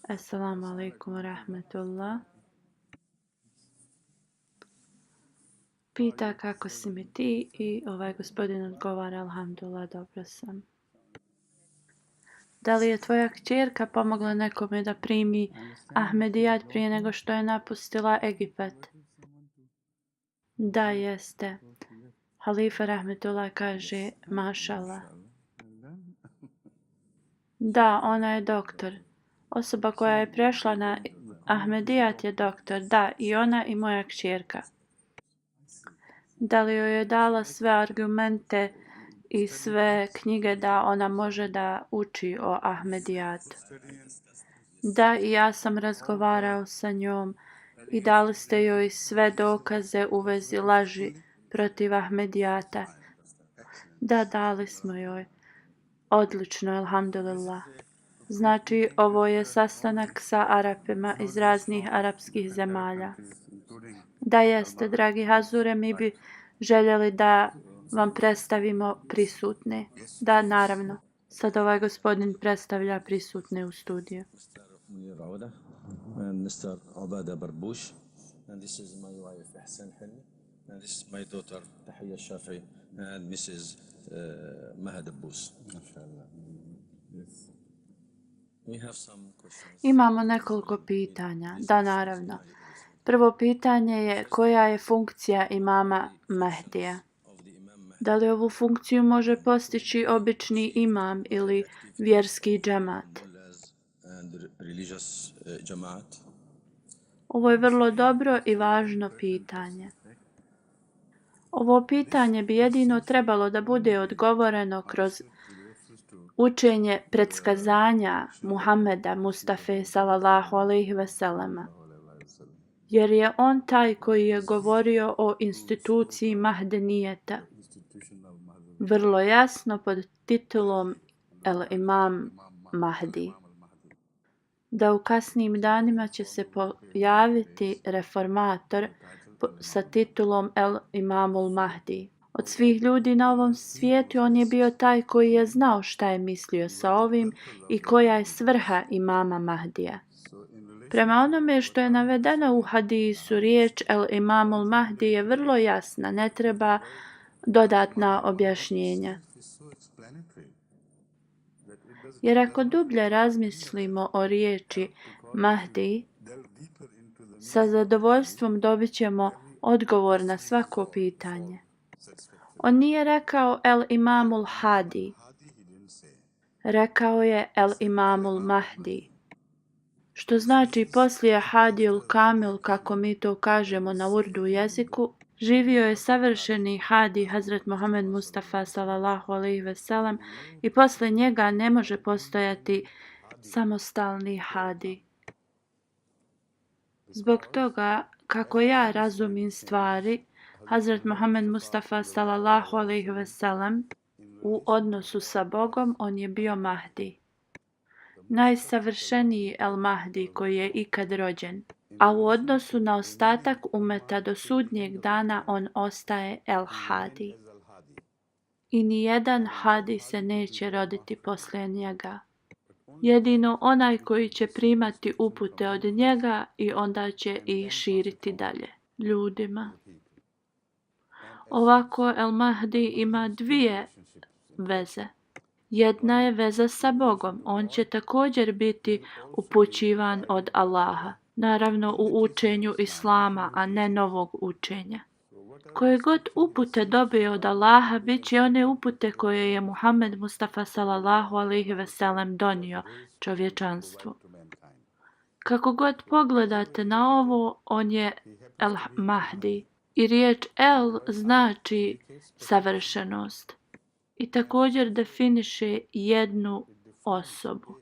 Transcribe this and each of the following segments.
Assalamu alaikum wa rahmatullah. Pita kako si mi ti i ovaj gospodin odgovara alhamdulillah, dobro sam. Da li je tvoja kćerka pomogla nekome da primi Ahmedijat prije nego što je napustila Egipat? Da, jeste. Halifa rahmetullah kaže mašallah. Da, ona je doktor. Osoba koja je prešla na Ahmedijat je doktor. Da, i ona i moja kćerka. Da li joj je dala sve argumente i sve knjige da ona može da uči o Ahmedijatu? Da, i ja sam razgovarao sa njom i dali ste joj sve dokaze u vezi laži protiv Ahmedijata. Da, dali smo joj. Odlično, alhamdulillah. Znači, ovo je sastanak sa Arapima iz raznih arapskih zemalja. Da, jeste, dragi Hazure, mi bi željeli da vam predstavimo prisutne. Da, naravno. Sad ovaj gospodin predstavlja prisutne u studiju. Mr. Obada Barbush, and this is my wife Ahsan Hilmi, and this is my daughter Tahiyya Shafi, and Mrs. Mahad Abbous. We have some questions. Imamo nekoliko pitanja. Da, naravno. Prvo pitanje je koja je funkcija imama Mehdija? Da li ovu funkciju može postići obični imam ili vjerski džemat? Ovo je vrlo dobro i važno pitanje. Ovo pitanje bi jedino trebalo da bude odgovoreno kroz učenje predskazanja Muhammeda Mustafe sallallahu alejhi ve sellema. Jer je on taj koji je govorio o instituciji Mahdenijeta. Vrlo jasno pod titulom El Imam Mahdi. Da u kasnijim danima će se pojaviti reformator sa titulom El Imamul Mahdi. Od svih ljudi na ovom svijetu on je bio taj koji je znao šta je mislio sa ovim i koja je svrha imama Mahdija. Prema onome što je navedeno u hadisu, riječ El Imamul Mahdi je vrlo jasna, ne treba dodatna objašnjenja. Jer ako dublje razmislimo o riječi Mahdi, sa zadovoljstvom dobit ćemo odgovor na svako pitanje. On nije rekao El Imamul Hadi, rekao je El Imamul Mahdi. Što znači poslije Hadijul Kamil, kako mi to kažemo na urdu jeziku, živio je savršeni Hadi Hazret Muhammed Mustafa sallallahu alejhi ve sellem i posle njega ne može postojati samostalni Hadi. Zbog toga, kako ja razumim stvari, Hazret Muhammed Mustafa sallallahu alejhi ve sellem u odnosu sa Bogom, on je bio Mahdi. Najsavršeniji El Mahdi koji je ikad rođen. A u odnosu na ostatak umeta do sudnjeg dana on ostaje El Hadi. I nijedan Hadi se neće roditi poslije njega. Jedino onaj koji će primati upute od njega i onda će ih širiti dalje ljudima. Ovako El Mahdi ima dvije veze. Jedna je veza sa Bogom. On će također biti upućivan od Allaha. Naravno u učenju Islama, a ne novog učenja. Koje god upute dobije od Allaha, bit će one upute koje je Muhammed Mustafa sallallahu alejhi ve sellem donio čovječanstvu. Kako god pogledate na ovo, on je El Mahdi. I riječ El znači savršenost. I također definiše jednu osobu,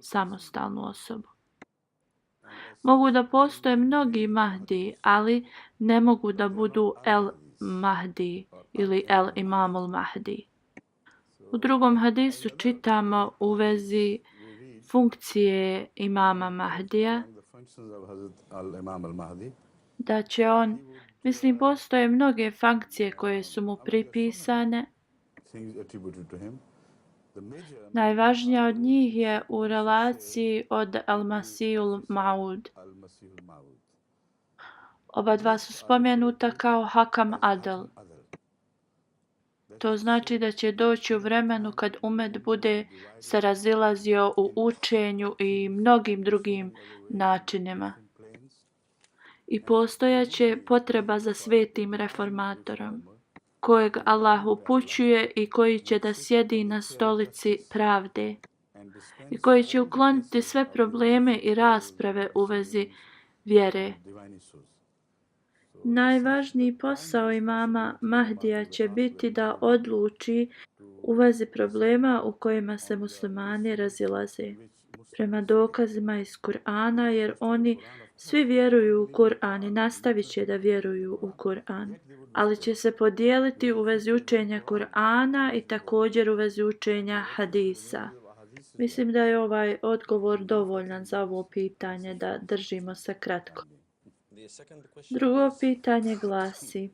samostalnu osobu. Mogu da postoje mnogi Mahdi, ali ne mogu da budu El Mahdi ili El Imamul Mahdi. U drugom hadisu čitamo u vezi funkcije imama Mahdija da će on, mislim, postoje mnoge funkcije koje su mu pripisane Najvažnija od njih je u relaciji od Al-Masihul Maud. Oba dva su spomenuta kao Hakam Adl. To znači da će doći u vremenu kad umet bude se razilazio u učenju i mnogim drugim načinima. I postojaće potreba za svetim reformatorom, kojeg Allah upućuje i koji će da sjedi na stolici pravde i koji će ukloniti sve probleme i rasprave u vezi vjere. Najvažniji posao imama Mahdija će biti da odluči u vezi problema u kojima se muslimani razilaze, prema dokazima iz Kur'ana, jer oni svi vjeruju u Kur'an i nastavit će da vjeruju u Kur'an, ali će se podijeliti u vezi učenja Kur'ana i također u vezi učenja hadisa. Mislim da je ovaj odgovor dovoljan za ovo pitanje, da držimo se kratko. Drugo pitanje glasi: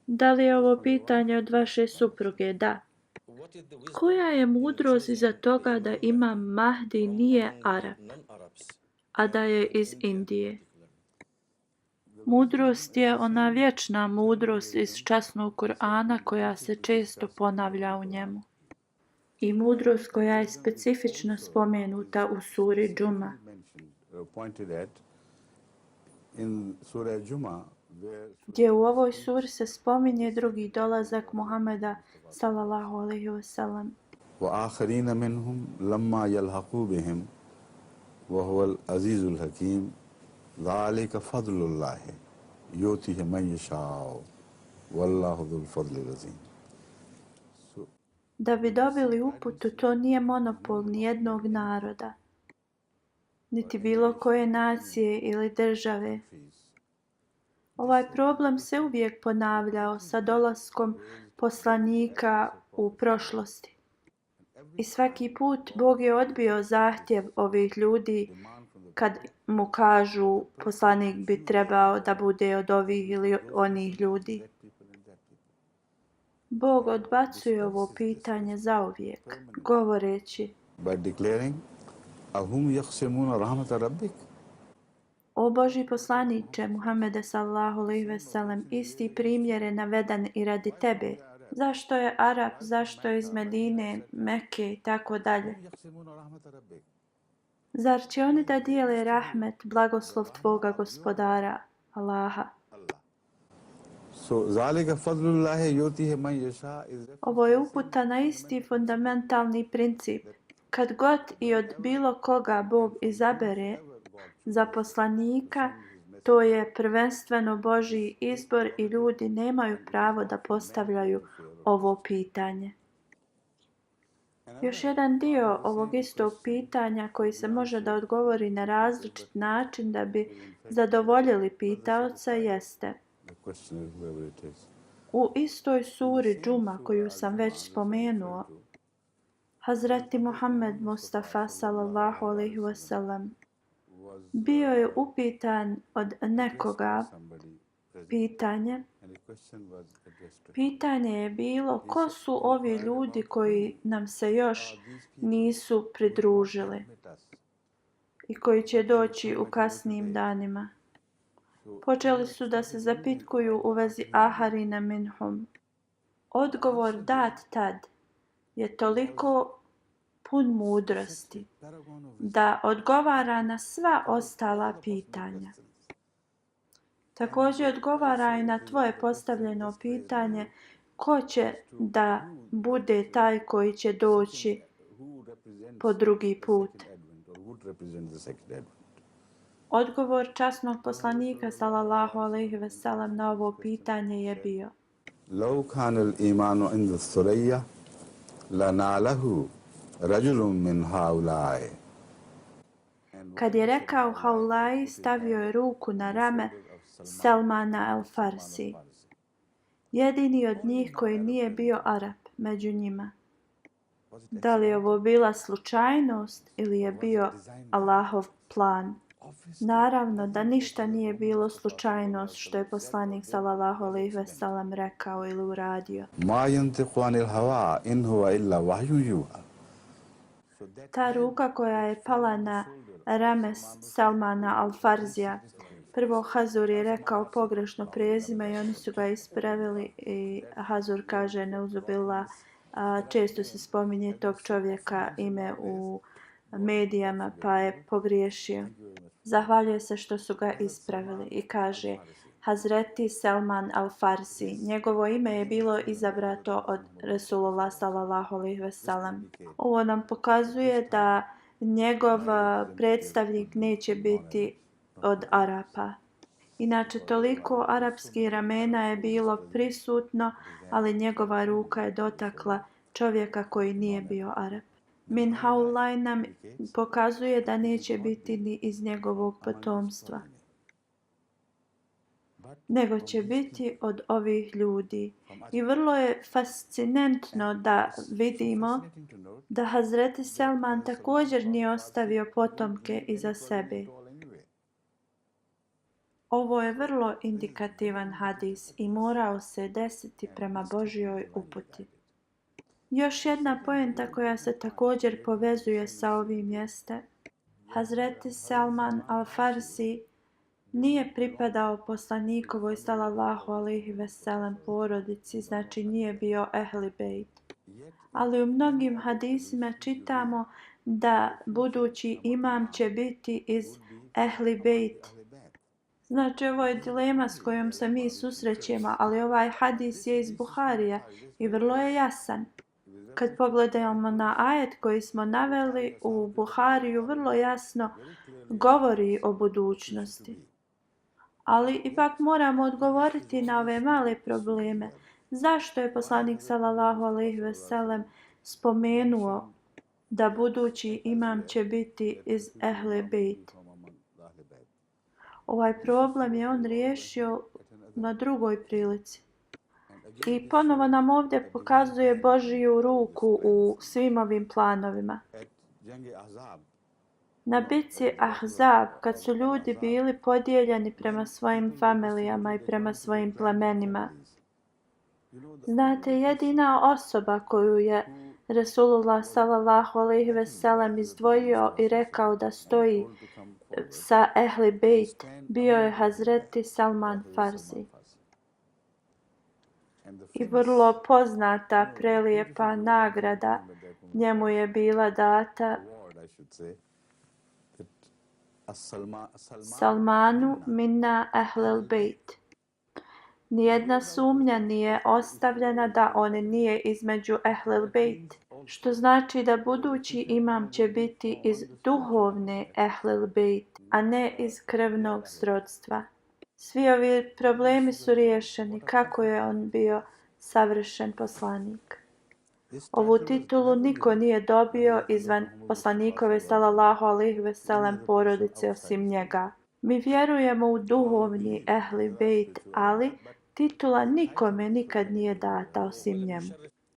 da li je ovo pitanje od vaše supruge? Da. Koja je mudrost iza toga da imam Mahdi nije Arap, a da je iz Indije? Mudrost je ona vječna mudrost iz časnog Kur'ana koja se često ponavlja u njemu. I mudrost koja je specifično spomenuta u suri Džuma. Gdje u ovoj suri se spominje drugi dolazak Muhameda sallallahu alejhi ve sellem. وآخرين منهم لما يلحقوا بهم وهو العزيز الحكيم ذلك فضل الله يؤتيه من يشاء والله ذو الفضل العظيم. Da bi dobili uputu, to nije monopol nijednog naroda, niti bilo koje nacije ili države. Ovaj problem se uvijek ponavljao sa dolaskom poslanika u prošlosti. I svaki put Bog je odbio zahtjev ovih ljudi kad mu kažu poslanik bi trebao da bude od ovih ili onih ljudi. Bog odbacuje ovo pitanje zauvijek, govoreći: By declaring ahum yaqsimuna rahmat rabbik. O Božji poslaniče Muhammede sallallahu alejhi ve sellem, isti primjer je naveden i radi tebe. Zašto je Arap, zašto je iz Medine, Mekke i tako dalje? Zar će oni da dijele rahmet, blagoslov tvoga gospodara, Allaha? So zalika fadlullahi yutihi man yasha. Ovo je uputa na isti fundamentalni princip. Kad god i od bilo koga Bog izabere za poslanika, to je prvenstveno Božji izbor i ljudi nemaju pravo da postavljaju ovo pitanje. Još jedan dio ovog istog pitanja koji se može da odgovori na različit način da bi zadovoljili pitaoca jeste: u istoj suri Džuma koju sam već spomenuo, Hazreti Muhammed Mustafa sallallahu alejhi ve sellem bio je upitan od nekoga pitanje. Pitanje je bilo: ko su ovi ljudi koji nam se još nisu pridružili i koji će doći u kasnijim danima? Počeli su da se zapitkuju u vezi Aharina minhum. Odgovor dat tad je toliko pun mudrosti da odgovara na sva ostala pitanja. Također odgovara i na tvoje postavljeno pitanje: ko će da bude taj koji će doći po drugi put? Odgovor časnog poslanika sallallahu alejhi ve sellem na ovo pitanje je bio: لو كان الإيمان عند الثريا لناله رجل من هؤلاء. Kad je rekao Haulai, stavio je ruku na rame Selmana el-Farsi, jedini od njih koji nije bio Arap među njima. Da li je ovo bila slučajnost ili je bio Allahov plan? Naravno da ništa nije bilo slučajnost što je poslanik sallallahu alejhi ve sellem rekao ili uradio. ما ينطق عن الهوى إن هو إلا وحي يوحى. Ta ruka koja je pala na rame Salmana al-Farzija, prvo Hazur je rekao pogrešno prezime i oni su ga ispravili i Hazur kaže neuzubillah, često se spominje tog čovjeka ime u medijama pa je pogriješio. Zahvaljuje se što su ga ispravili i kaže Hazreti Salman al-Farsi. Njegovo ime je bilo izabrato od Resulullah sallallahu alejhi ve sellem. Ovo nam pokazuje da njegov predstavnik neće biti od Arapa. Inače, toliko arapskih ramena je bilo prisutno, ali njegova ruka je dotakla čovjeka koji nije bio Arap. Minhaulaj nam pokazuje da neće biti ni iz njegovog potomstva, nego će biti od ovih ljudi. I vrlo je fascinantno da vidimo da Hazreti Salman također nije ostavio potomke iza sebe. Ovo je vrlo indikativan hadis i morao se desiti prema Božjoj uputi. Još jedna poenta koja se također povezuje sa ovim jeste Hazreti Salman al-Farsi nije pripadao poslanikovoj sallallahu alejhi ve sellem porodici, znači nije bio ehli bejt. Ali u mnogim hadisima čitamo da budući imam će biti iz ehli bejt. Znači ovo je dilema s kojom se mi susrećemo, ali ovaj hadis je iz Buharija i vrlo je jasan. Kad pogledamo na ajet koji smo naveli u Buhariju, vrlo jasno govori o budućnosti. Ali ipak moramo odgovoriti na ove male probleme. Zašto je poslanik sallallahu alejhi ve sellem spomenuo da budući imam će biti iz ehle bejt? Ovaj problem je on riješio na drugoj prilici. I ponovo nam ovdje pokazuje Božju ruku u svim ovim planovima. Na bitci Ahzab, kad su ljudi bili podijeljeni prema svojim familijama i prema svojim plemenima, znate, jedina osoba koju je Resulullah sallallahu alejhi ve sellem izdvojio i rekao da stoji sa ehli bejt, bio je Hazreti Salman Farsi. I vrlo poznata prelijepa nagrada njemu je bila data Salmanu minna ehlel bejt. Nijedna sumnja nije ostavljena da on nije između ehlel bejt, što znači da budući imam će biti iz duhovne ehlel bejt, a ne iz krvnog srodstva. Svi ovi problemi su riješeni kako je on bio savršen poslanik. Ovu titulu niko nije dobio izvan poslanikove sallallahu alejhi ve sellem porodice osim njega. Mi vjerujemo u duhovni ehli bejt, ali titula nikome nikad nije data osim njemu.